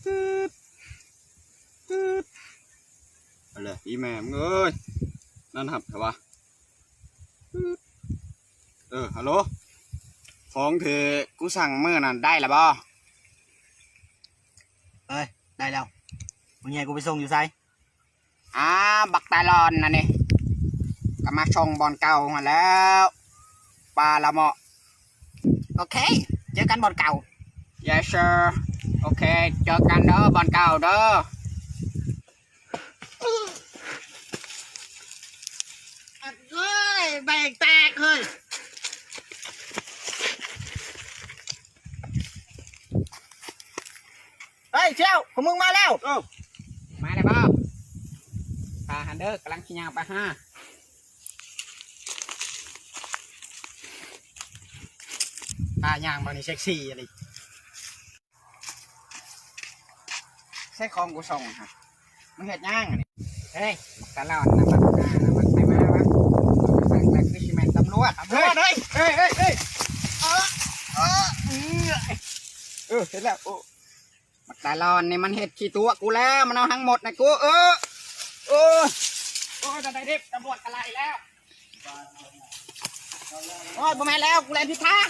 ຫັ້ນແຫຼະ ອີແມ່ມຶງເອີຍ ນັ້ນຮັບແທ້ວະ. ເອີ ຮັລໂຫຼ ຂອງທີ່ກູສັ່ງມື້ນັ້ນໄດ້ລະບໍ່? ເອີຍ ໄດ້ແລ້ວ. ມື້ໃຫຍ່ກູໄປສົ່ງຢູ່ໃສ? ອ້າ ບັກຕາຫຼອນນັ້ນນີ້ ກໍມາສົ່ງບ່ອນເກົ່າຫັ້ນແລ້ວ ປາລະເມາະ. ໂອເຄ ເຈີກັນບ່ອນເກົ່າ. Yes sir. ໂອເຄ ເຈີກັນເດີບ່ອນເກົ່າເດີ. ໂອ້ຍ ແບກແຕກເຮີ້ຍ. ເຮີ້ຍ ສ່ຽວ ຂອງມຶງມາແລ້ວ. ເອີ ມາແລ້ວບໍ່? ຖ້າຫັ້ນເດີ ກຳລັງຊິຍ່າງໄປຫາ. ທ່າຍ່າງບາດນີ້ເຊັກຊີອີ່ຫຼີ. ໃສ່ຂອງກູສົ່ງຫັ້ນ ມຶງເຮັດຫຍັງອັນນີ້? ເຮີ້ຍ ຕະຫຼອດນະ ມັນ ມັນໃຜມາວະ? ມັນຄືຊິແມ່ນຕຳຫຼວດ. ຕຳຫຼວດເຮີ້ຍ ເຮີ້ຍ ເຮີ້ຍ ເຮີ້ຍ. ເອີ ເອີ ເອີ ເອີ ເຫັນແລ້ວ. ໂອ້ ບັກຕາຫຼອນນີ້ມັນເຮັດຂີ້ຕົວະກູແລ້ວ ມັນເອົາທັງໝົດໃຫ້ກູ. ເອີ ໂອ້ ໂອ້ ໄດ້ເດັບ ຕຳຫຼວດກະໄລ່ແລ້ວ. ໂອ້ຍ ບໍ່ແມ່ນແລ້ວ ກູແລ່ນຜິດທາງ.